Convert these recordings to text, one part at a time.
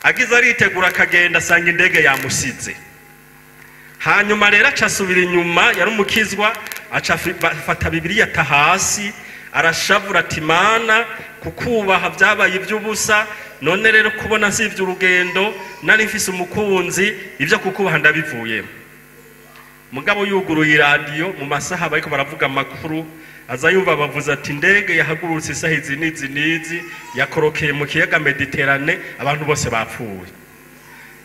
Agize aritegura akagenda asanga indege yamusize. Hanyuma rero aca asubira inyuma, yari umukizwa, aca afata Bibiliya ata hasi, arashavura ati Mana, kukubaha byabaye iby'ubusa, none rero kubona nsivye urugendo, nari mfise umukunzi, ibyo kukubaha ndabivuyemo. Mugabo yuguruye iradiyo mu masaha bariko baravuga amakuru, aza yumva bavuze ati indege yahagurutse isaha izi n'izi n'izi, yakorokeye mu kiyaga Mediterane, abantu bose bapfuye.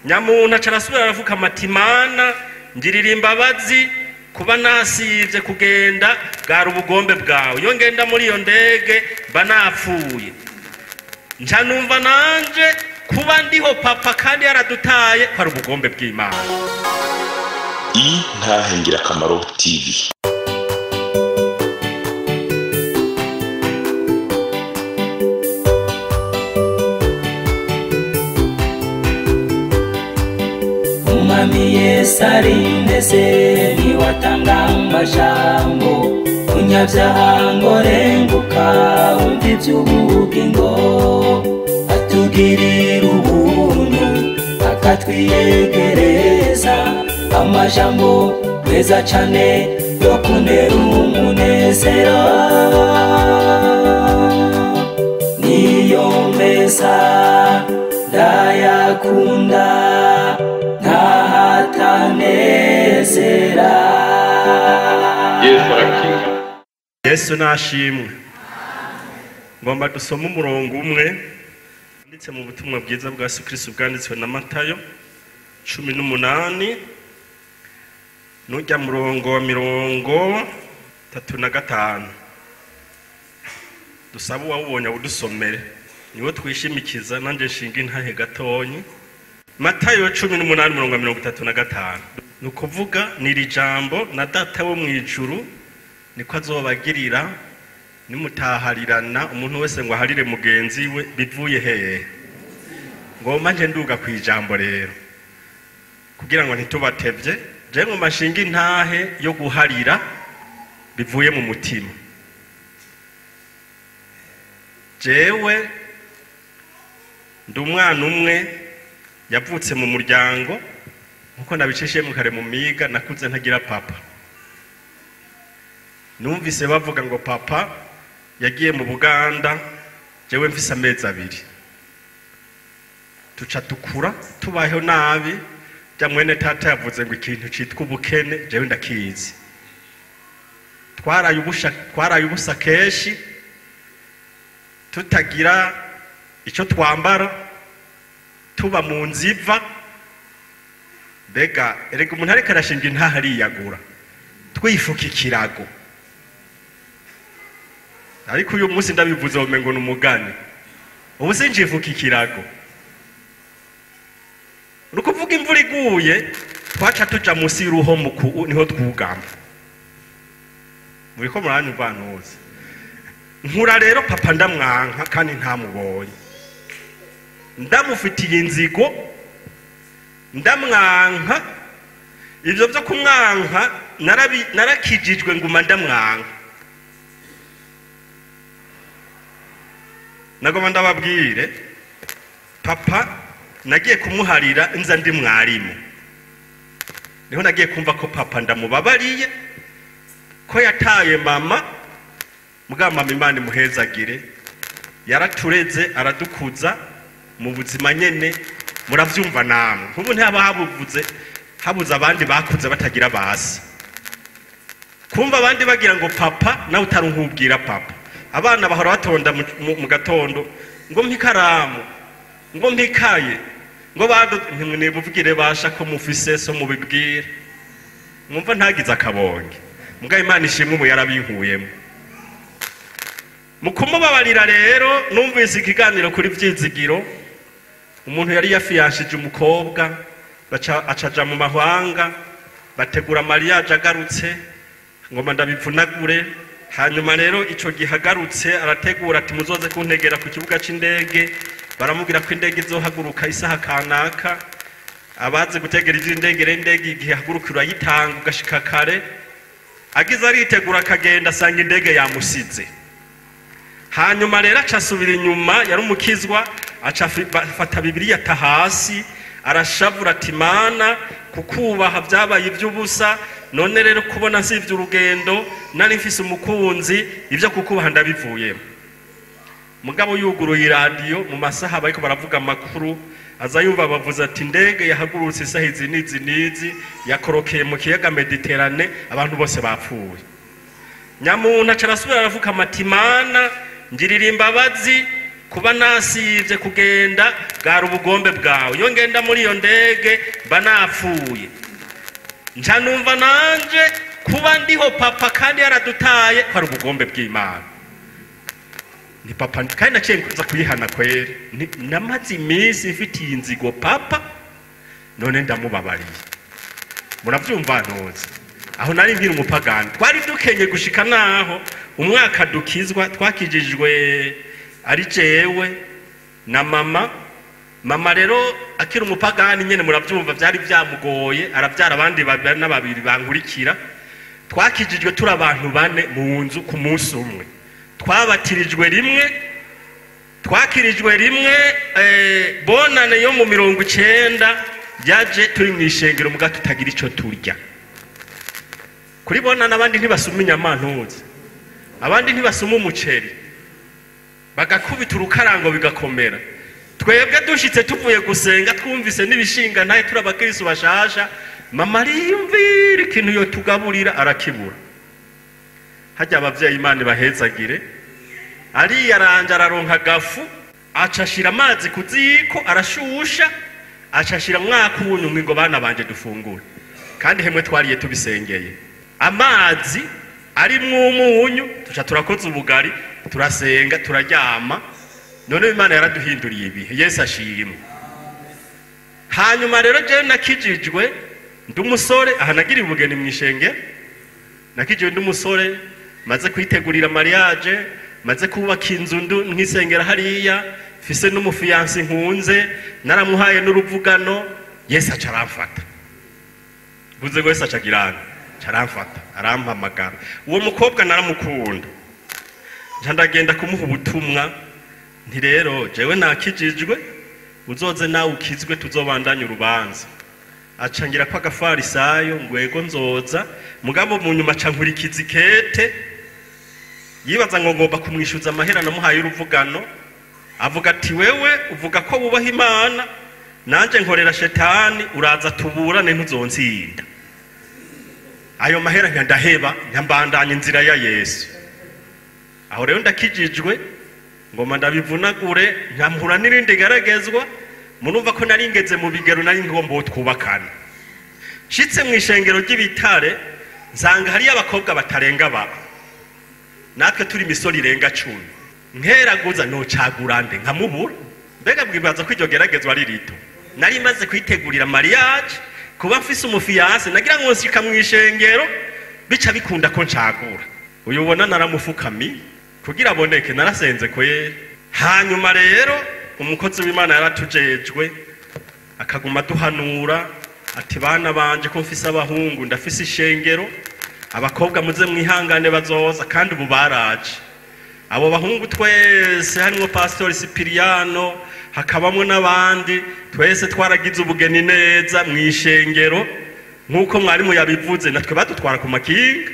Nyamuntu aca arasubira aravuga ati Mana, ngirira imbabazi kuba nasivye kugenda, bwari ubugombe bwawe, iyo ngenda muri iyo ndege mba napfuye. Nca numva nanje kuba ndiho papa kandi yaradutaye ko ari ubugombe bw'Imana. Intahe Ngirakamaro TV. Umwami Yesu arindeze niwatanga amajambo, umunyabyaha ngo renguka wumva iby'ubugingo, atugirira ubuntu akatwiyegereza amajambo meza cane yo kuntera umunezero. Niyo meza ndayakunda ntahatanezera. Yesu arakinga. Yesu nashimwe. Ngomba dusome umurongo umwe wanditse mu butumwa bwiza bwa Yesu Kristo bwanditswe na Matayo 18 nujya murongo wa 35. Dusaba uwawubonye awudusomere, niwo twishimikiza, nanje nshinga intahe gatonyi. Matayo 18 murongo wa 35. Ni ukuvuga ni iri jambo na data wo mu ijuru niko azobagirira nimutaharirana, umuntu wese ngo aharire mugenzi we bivuye hehe. Ngoma nje nduga ku ijambo rero kugira ngo ntitubatevye, je ngoma nshinga intahe yo guharira bivuye mu mutima. Jewe ndi umwana umwe yavutse mu muryango, nkuko nabicishije mu kare mu miga, nakuze ntagira papa. Numvise bavuga ngo papa yagiye mu Buganda, jewe mfise amezi 2. Tuca tukura tubayeho nabi, bya mwene tata yavuze ngo ikintu citwa ubukene jewe ndakizi. Twaraye ubusa keshi, tutagira ico twambara, tuba mu nziva. Mbega erega umuntu ariko arashinga intahe ariyagura, twifuka ikirago. Ariko uyu munsi ndabivuze womengo ni umugani, ubu sinjifuka ikirago. Ni ukuvuga imvura iguye twaca tuja munsi y'uruhomuku, niho twugama. Muriko muranyumva ntuzi. Nkura rero papa ndamwanka kandi ntamubonye, ndamufitiye inzigo, ndamwanka. Ivyo vyo kumwanka narakijijwe nguma ndamwanka. Nagoma ndababwire, papa nagiye kumuharira nza ndi mwarimu. Niho nagiye kumva ko papa ndamubabariye, ko yataye mama. Mugabo mama Imana imuhezagire, yaratureze aradukuza mu buzima nyene, muravyumva namwe. Nkubu ntihaba habuvuze, habuze abandi bakuze batagira basi. Kumva abandi bagira ngo papa, nawe utari nkubwira papa. Abana bahora batonda mu gatondo ngo mpikaramu, ngo mpikaye, ngo bado ntimubwire basha ko mufise so mubibwire. Mwumva ntagize akabonge. Mugabo Imana ishimwe ubu yarabinkuyemo. Mu kumubabarira rero numvise ikiganiro kuri Vyizigiro, umuntu yari yafiyanshije umukobwa, acaja mu mahwanga, bategura mariage agarutse, ngoma ndabivunagure. Hanyuma rero ico gihe agarutse arategura ati muzoze kuntegera ku kibuga c'indege, baramubwira ko indege izohaguruka isaha kanaka. Abaze gutegera ivy'indege rero, indege igihe haguruka urayitanga ugashika kare. Agize aritegura akagenda asanga indege yamusize. Hanyuma rero aca asubira inyuma, yari umukizwa, Aca afata Bibiliya ata hasi, arashavura ati Mana, kukubaha byabaye iby'ubusa, none rero kubona nsivye urugendo nari mfise umukunzi, ibyo kukubaha ndabivuyemo. Mugabo yuguruye iradiyo mu masaha bariko baravuga amakuru, aza yumva bavuze ati indege yahagurutse isaha izi n'izi n'izi, yakorokeye mu kiyaga Mediterane, abantu bose bapfuye. Nyamuntu aca arasubira aravuga ati Mana, ngirira imbabazi kuba nasivye kugenda bwari ubugombe bwawe, iyo ngenda muri iyo ndege mba napfuye. Nca numva nanje kuba ndiho papa kandi yaradutaye ko ari ubugombe bw'Imana. Ni papa kandi naciye nza kuyihana kweri, namaze iminsi mfitiye inzigo papa, none ndamubabariye. Muravyumva ntuzi aho nari nkiri umupagani, twari dukenye gushika naho umwaka dukizwa twakijijwe ari jewe na mama. Mama rero akiri umupagani nyene muravyumva vyari vyamugoye, aravyara abandi babiri bankurikira. Twakijijwe turi abantu bane mu nzu ku munsi umwe, twabatirijwe rimwe, twakirijwe rimwe. Bonane yo mu 90 yaje turi mu ishengero muga tutagira ico turya. Kuri bonane abandi ntibasuma inyama ntuzi, abandi ntibasuma umuceri, bagakubita urukarango bigakomera. Twebwe dushitse tuvuye gusenga twumvise n'ibishinga ntaye turi abakristo bashasha, mama ariyumvira ikintu yo tugaburira arakibura. Hajya abavyeyi Imana bahezagire, ariyaranja araronka gafu, acashira amazi ku ziko arashusha, acashira mwaka ubunyumwe ngo bana banje dufungure. Kandi hemwe twariye tubisengeye, amazi ari mwumunyu, tuca turakoza ubugari, turasenga, turaryama. None Imana yaraduhinduriye ibihe, Yesu ashimwe. Hanyuma rero jewe nakijijwe ndi umusore, aha nagiriye ubugeni mu ishenge, nakijijwe ndi umusore, maze kwitegurira mariage, maze kubaka inzu nkisengera hariya, mfise n'umufiyansi nkunze, naramuhaye n'uruvugano. Yesu aca aramfata. Mvuze ngo Yesu aca agirana, aca aramfata, arampamagara. Uwo mukobwa naramukunda, nca ndagenda kumuha ubutumwa, nti rero jewe nakijijwe, uzoze nawe ukizwe tuzobandanye urubanza. Aca ngira ko agafarisayo ngwego nzoza, mugabo mu nyuma aca nkurikiza ikete, yibaza ngo ngomba kumwishuza amahera namuhaye uruvugano. Avuga ati wewe uvuga ko wubaha Imana, nanje nkorera shetani, uraza tuburane ntuzonsinda. Ayo mahera nka ndaheba, nkambandanya inzira ya Yesu. Aho rero ndakijijwe, ngoma ndabivunagure, nkampura n'irindi garagezwa. Murumva ko nari ngeze mu bigero nari ngomba twubakana. Nshitse mu ishengero ry'ibitare, nsanga hariyo abakobwa batarenga baba, natwe turi imisoro irenga 10. Nkeraguza nocagura nde nkamubura. Mbega bwibaza ko iryo geragezwa ari rito. Nari maze kwitegurira mariage, kuba mfise umufiyanse, nagira ngo nshika mu ishengero bica bikunda ko ncagura. Uyu ubona naramufukami kugira aboneke, narasenze kweri. Hanyuma rero umukozi w'Imana yaratujejwe, akaguma duhanura ati bana banje ko mfise abahungu, ndafise ishengero, abakobwa muze mwihangane bazoza. Kandi ubu baraje abo bahungu twese, harimwo Pastor Sipiriano, hakabamwo n'abandi, twese twaragize ubugeni neza mu ishengero nkuko mwarimu yabivuze, natwe badutwara ku makinga.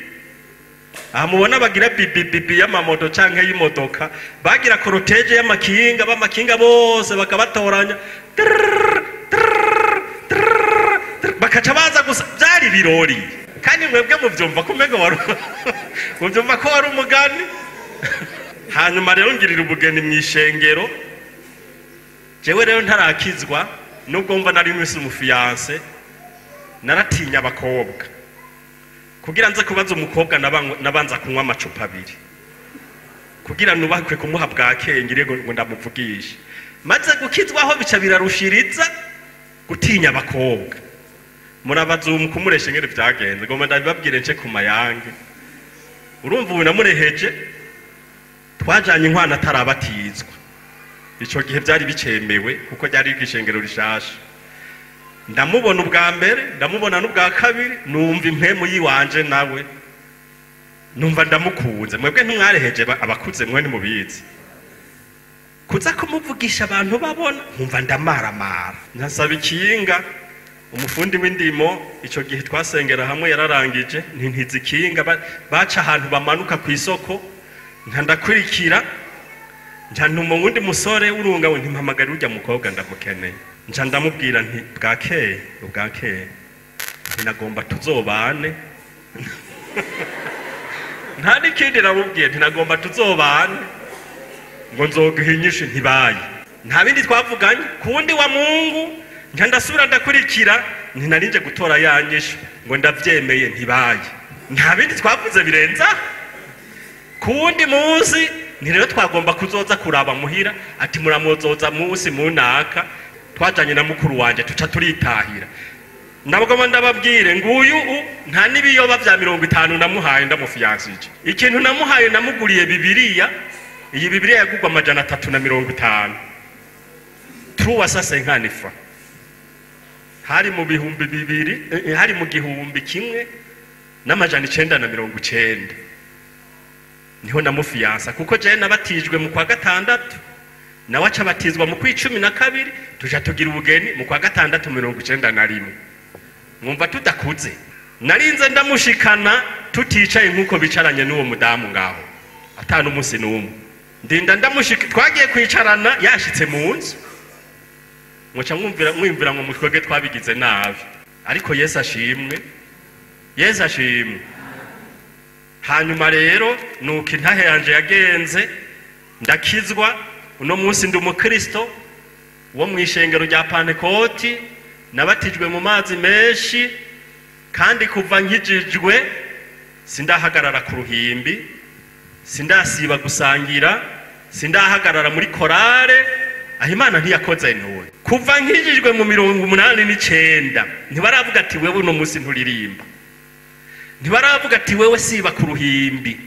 Aha mubona bagira bibibibi y'amamoto canke y'imodoka, bagira koroteje y'amakinga, b'amakinga bose bakabatoranya, bakaca baza gusa. Byari birori. Kandi mwebwe muvyumva ko umengo wari muvyumva ko wari umugani. Hanyuma rero ngirira ubugeni mu ishengero. Jewe rero ntarakizwa, nubwo mva nari mfise umufiyanse, naratinya abakobwa. Kugira nze kubaza umukobwa nabanza kunywa amacupa abiri, kugira nubakwe kumuha bwakenge ngo ndamuvugishe. Maze gukizwaho bica birarushiriza gutinya abakobwa. Murabaza kumuresha ngere vyagenze, ngomba ndabibabwire nce ku mayange. Urumva ubu namureheje, twajanye inkwana atarabatizwa. Ico gihe byari bicemewe kuko ryari ishengero rishasha. Ndamubona ubwa mbere, ndamubona n'ubwa kabiri, numva impemu yiwanje nawe, numva ndamukunze. Mwebwe ntimwareheje abakuze mwe ntimubizi. Kuza kumuvugisha abantu babona nkumva ndamaramara. Nasaba ikinga umufundi w'indimo, ico gihe twasengera hamwe yararangije, ntintiza ikinga, baca ahantu bamanuka ku isoko, ntandakurikira, nca ntuma uwundi musore w'urungawe, ntimpamagara urya mukobwa ndamukeneye. Nca ndamubwira nti bwakeye bwakeye, ntinagomba tuzobane. Nta n'ikindi namubwiye, ntinagomba tuzobane, ngo nzoguha inyishu, ntibaye. Nta bindi twavuganye. Kundi wa Mungu nca ndasubira ndakurikira, ntinarinje gutora ya nyishu, ngo ndavyemeye, ntibaye. Nta bindi twavuze birenza. Kuwundi munsi ni rero twagomba kuzoza kuraba muhira, ati muramuzoza munsi munaka, twajanye na mukuru wanje tuca turitahira. Ndabagomba ndababwire nguyu nta n'ibiyoba vya 50 namuhaye ndamufiyansije. Ikintu namuhaye namuguriye Bibiliya, iyi Bibiliya yagugwa 350. Truwa sasa inkanifa. Hari mu 2000, hari mu 1990. Niho namufiyansa kuko je nabatijwe mu kwa gatandatu, nawe aca abatizwa mu kwa 12, tuja tugira ubugeni mu kwa gatandatu 91. Mwumva tudakuze. Narinze ndamushikana tuticaye nkuko bicaranye n'uwo mudamu ngaho, atanu umunsi n'umwe. Ndinda ndamushika, twagiye kwicarana yashitse mu nzu. Muca mwumvira ngo mutwege twabigize nabi. Ariko Yesu ashimwe, Yesu ashimwe. Hanyuma rero nuko intahe yanje yagenze, ndakizwa. Uno munsi ndi umukristo wo mu ishengero rya Pantekoti, nabatijwe mu mazi menshi, kandi kuva nkijijwe sindahagarara ku ruhimbi, sindasiba gusangira, sindahagarara muri korale, aho Imana ntiyakoze ntuye. Kuva nkijijwe mu 89 ntibaravuga ati wewe uno munsi nturirimba, ntibaravuga ati wewe siba ku ruhimbi,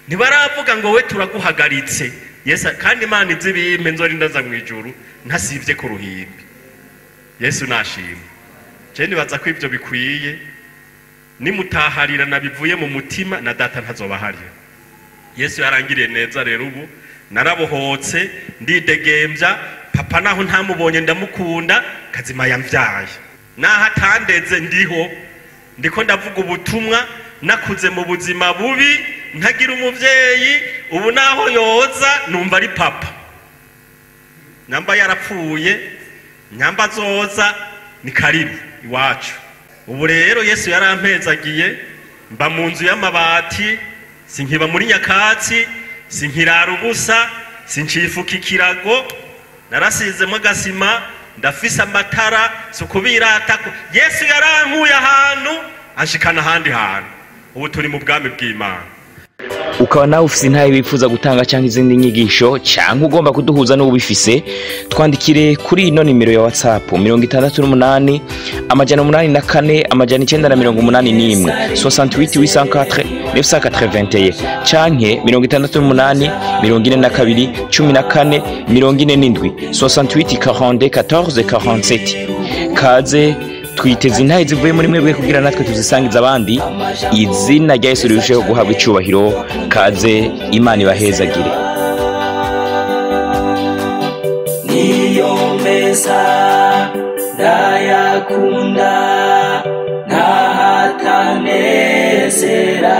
ntibaravuga ngo we turaguhagaritse. Yesu kandi Imana izi ibimpe nzori ndaza mu ijuru ntasivye ku ruhimbi. Yesu nashimwe. Je nibaza ko ivyo bikwiye, nimutaharira nabivuye mu mutima na data ntazobaharira. Yesu yarangiriye neza rero, ubu narabohotse ndidegembya. Papa naho ntamubonye ndamukunda, kazima yamvyaye. Naho atandeze ndiho, ndiko ndavuga ubutumwa, nakuze mu buzima bubi, ntagira umuvyeyi, ubu naho yoza numva ari papa. Namba yarapfuye, nyamba zoza ni karibu iwacu. Ubu rero Yesu yarampezagiye, mba mu nzu y'amabati, sinkiba muri nyakatsi, sinkirara ubusa, sincifuka ikirago, narasizemo agasima, ndafise amatara, sukubirata. Yesu yarankuye ahantu anshikana ahandi hantu. Ubu turi mu bwami bw'Imana. Ukaba nawe ufise intahe wifuza gutanga cyangwa izindi nyigisho, cyangwa ugomba kuduhuza n'ubifise, twandikire kuri ino nimero ya WhatsApp 68 804 981 68 804 981 canke 68 42 14 47 68 42 14 47. Kaze twiteze intahe zivuye muri mwebwe kugira natwe tuzisangiza abandi. Izina rya Yesu rirusheho guhabwa icubahiro. Kaze, Imana ibahezagire. Niyo meza ndayakunda, ntahatanezera.